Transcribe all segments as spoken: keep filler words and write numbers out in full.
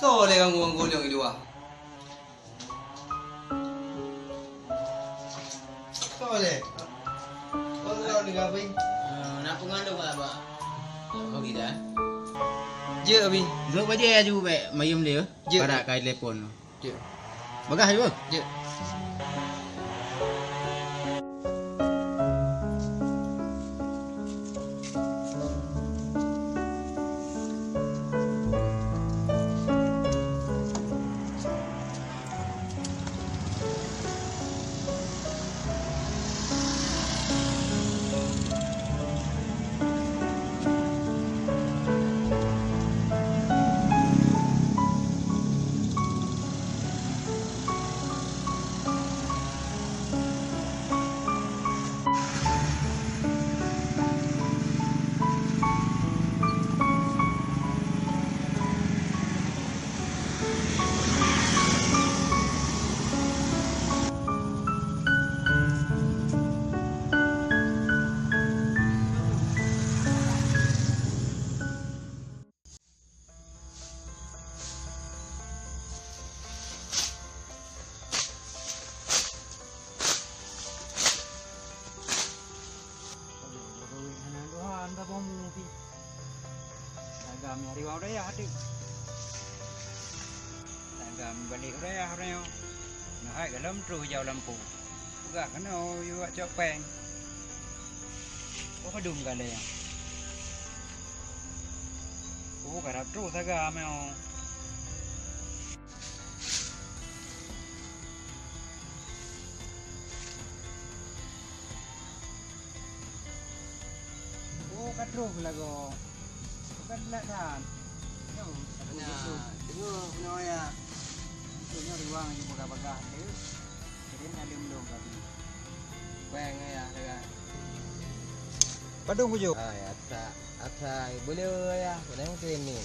Toh lé ganggu-ganggu ulôn di luwa. Toh lé. Toh lé ganggu ulôn. Eh, nak peungandung lah, Bang. Oh, gitu, eh? Jeuet, Abi. Duek bajée aju bék mayum lé, eh? Jeuet. Parak kai telepon. Jeuet. Bagah aju, eh? Jeuet. Aduh, hana Tuhan, saboh mu pih. Tagami hari wang raya teuh. Tagami balek raya, raya. Nah, hai galom troh hijau lampu. Peugah keunoe yue wak cok péng. Oh, padum galée nyan. Oh, karab troh saga meuo. Oh, ka troh lagoe. Bukan gelak that. Nyoe, aku Nah, jisuh. Teungoh bunoe ya. Itu nyoe riwang je bagah-bagah tu. Jadi nak leuem lôn ka bini. Kueng ya, lega. Padum kujok. Ah, ya, asa, asa, boleh ya. Boleh mungkin ni.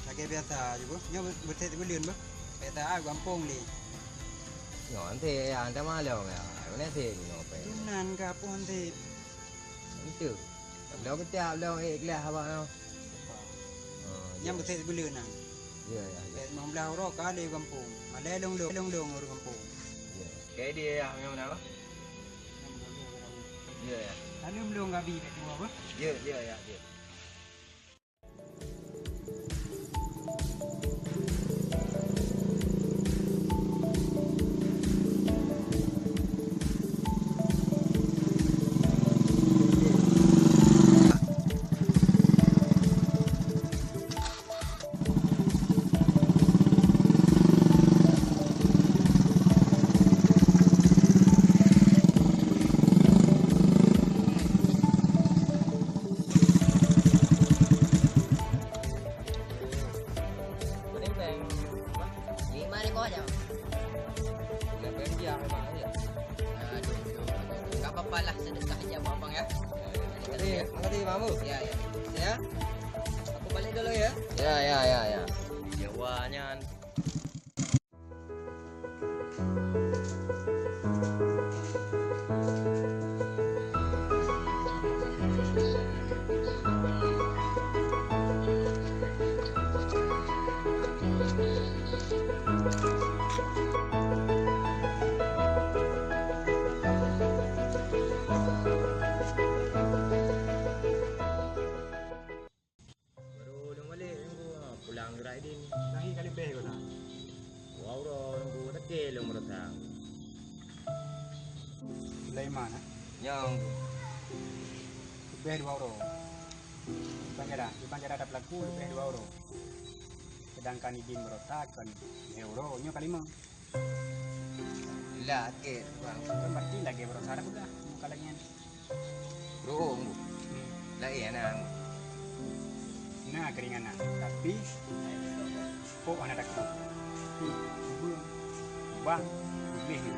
Lagèe biasa je, Bos. Nyoe beuthat buleuen, Bos. Biasa ah, gampông lé. Nyoe ante ya, ante malam ya. Mana sih nyoe pe? Tunan ka pun sih. Itu. Beliau ketiak, beliau ikhlas abang nyoe. Oh, Nyang ya. Beuthat buleuen nah. Ya, ya, ya. Lima belas uroe ka lé gampông. Malèe lông-lông, lông-lông ureueng gampông. Ya. Kayak dia ya, memang dah. Ya, ya. Lalu belum gabi kat dua apa? Ya, ya, ya, ya. Lima ribu aja. Lima ribu aja, Bang, ya. Aduh, aduh, aduh. Nggak apa-apa lah, sedekah aja buat abang, ya. Makasih, makasih, Bang Abu. Ya, ya. Ya. Aku balik dulu, ya. Ya, ya, ya, ya. Jawanya. Baru lôn balek, lôn go, ha, pulang geura idin. Nahi ka leubeh guna. Dua uroe lôn go, takè lôn meurasa. Sulaiman, eh? Nyang. Leubeh dua uroe. Di Banjaran, di Banjaran ada pelaku leubeh dua uroe. Sedangkan idin meurasa kon lhèe uroe, nyoe ka limong. Lah, oke, Bang. Kan berarti lagèe baroe sara peugah, muka lagèe nyan. Bro, Bu. Hmm. Laén na, Bu. Na keuringan na, tapi kok hana takot. Tapi, Bang, boleh ni.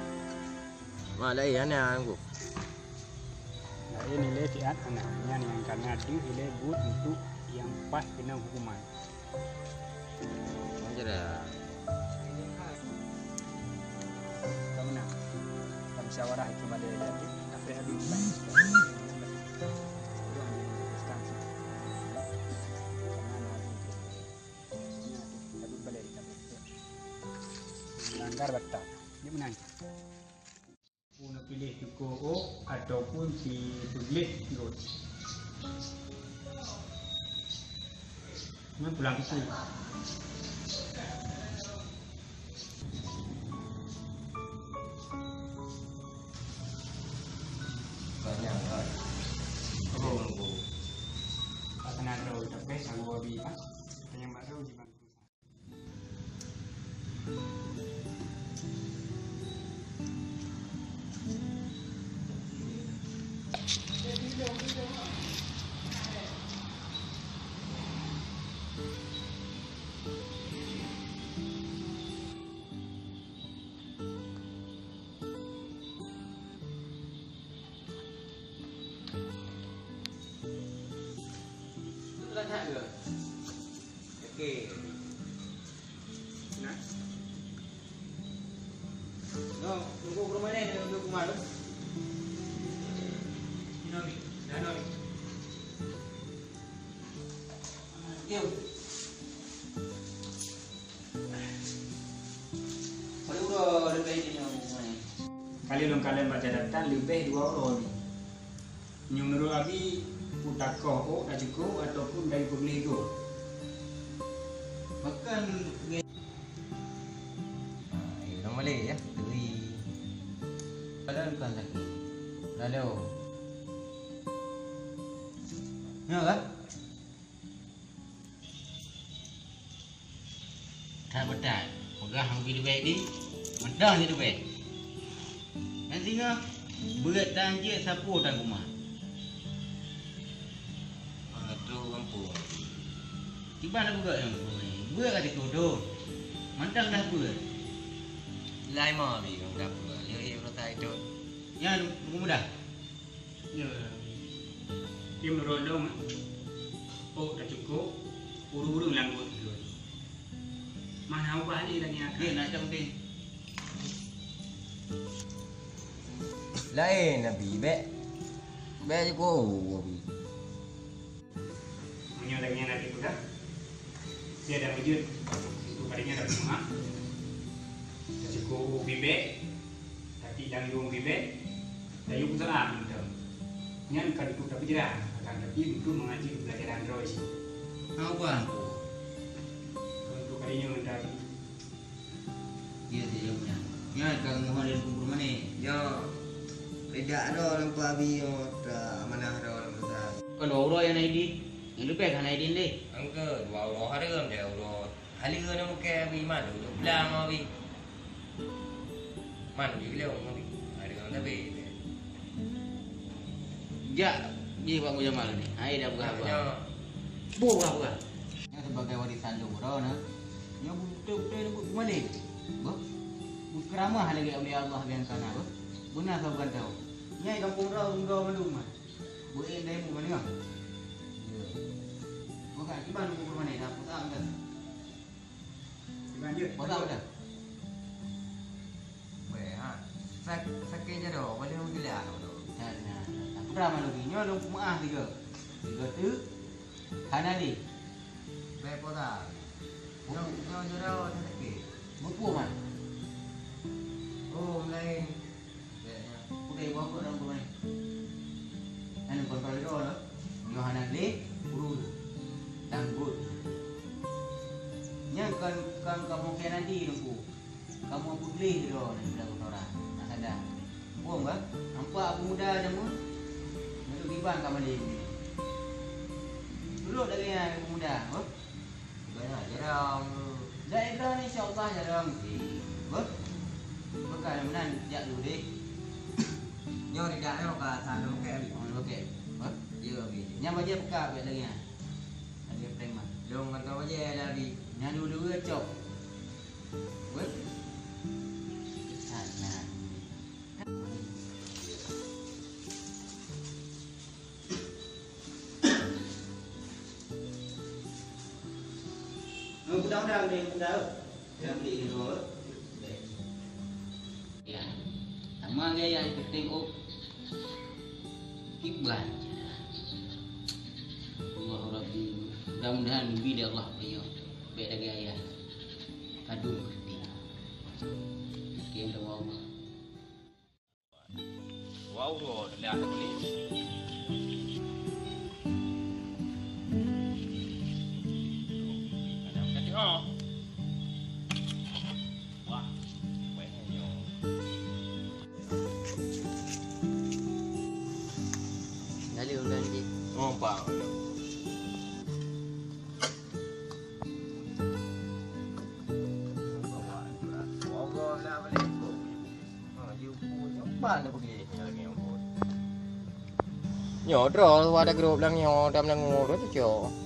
Ma, laén na, Bu. Laén nilai siat aneuk nyan nyang kana deuh ilèe buet untuk nyang pas keunong hukuman. Anjay. Ka meunan. Ka musyawarah itu balik lagi. Tapi habis. Habis balik. Langgar batat. Dia menang. Pun piléh cuko ôk ataupun si peugleh gôt. Nyan pulang keusu. Banyak kan. Terus nunggu. Pak Senadro, tapi sagu abi, Pak. Tanya Mak Rau di mana? Okey. Nah. No, tunggu ke rumah ni, tunggu ke rumah tu. Sini, Wi. Dah, no, Wi. Yuk. Paling uroe leubeh di nyoe. Kali lôn kalon bak catatan leubeh dua uroe ni. Nyoe meunurot Abi, peue takoh ôk tacuko ataupun tapeugléh gôt? Pakon Ah, eh, ulang balek ya. Turi. Padahal bukan sakit. Lalu. Nyoe kan? That beuthat. Peugah hang bi leubeh di, mantong di leubeh. Nyan singoh, beuet tan jeuet sapeue tan kumat. Aduh, ampôn. Kiban na beuet nyang beuet. Beuet ka ditudoh. Mantong dah beuet. Lai mo bi nyang dapur. Yo, yo, rota itu. Nyan, mudah. Ya. Di meurolong, ôk tacuko, ureueng-ureueng lam buet dua. Mana ubah ni lagi akan? Dia nak cakap penting. Lain Nabi, bek. Bek je ko Nabi. Meunyoe lagèe nyan Nabi peugah, dia ada wujud. Itu padanya ada rumah. Tacuko bibek, tapi lam lubong bibek, Tayue peusalah mantong. Nyan ka deuh tapeujeurah, akan tapi untuk mengaji pelajaran droe cit. Haba, Teungku. Untuk kali nyoe mantong. Iya, iya, iya. Nyan ka mohon dari Teungku Purmané. Ya. Tidak ada orang pabi yang amanah ada orang besar. Kan dua uroe nyang na idin. Nyang leubeh ka hana idin deh. Angka dua uroe hareuem deh uroe. Haleue na mukè Abi, malu lôn pulang Abi. Man di beliau Abi. Ada orang tapi. Jak, ji Pak Mujamal ni. Hai dah peugah apa? Nyoe. Bu peugah apa? Nyoe sebagai warisan lôn uroe na. Nyoe beutôi-beutôi lôn buet peumaleng. Beuh. Beukeramah lagèe aulia Allah biasa na, beuh. Beuna saboh gantong. Nyoe gampông droe, ureueng droe mandum, man. Beuet dai mu meunyoe. Ya. Bukan, kiban buku mana dah, aku tak ada. Kiban je. Bola udah. Weh, ha. Sak-, sakit je dah, boleh menggila tu. Nah, nah, nah. Putra malu ni, nyoe lôn peumaah tiga. Tiga tu, hana lé. Baik, putra. Nyoe, nyoe je dah, sakit. Buku, man. Oh, lain. Udah ibu aku dalam rumah ni. Anu kontrol droe lah. Nyoe hana lé, urus. Tanggut. Nyan kan, kan kamu khianati Teungku. Kamu peugleh droe daripada kotoran. Nak sadar. Muphom kan? Nampak pemuda jameun? Nyoe diban ka malém. Turot lagèe nyan pemuda, oh. Banyak jarang. Daerah ni insya Allah jarang sih. Beuh? Bukan meunan jak dulu deh. Nyoe tidak nyoe ka sana pakai habis. Oh, pakai. Beuh? Ya, habis. Nyang bajet peka baik lagi nah. Lagi preman. Long kata bajet dah habis. Nyang dulu-dulu cok. Beuh? Sana. Mudah-mudahan dia mudah. Dia beli dulu. Ya. Sama gaya yang penting, oh. Kiban. Allah Rabbi. Mudah-mudahan bi di Allah punya. Baik lagi ayah. Kadung kerti. Nyoe droe, wadah grup lam nyoe, dam lam nyoe, tu cok.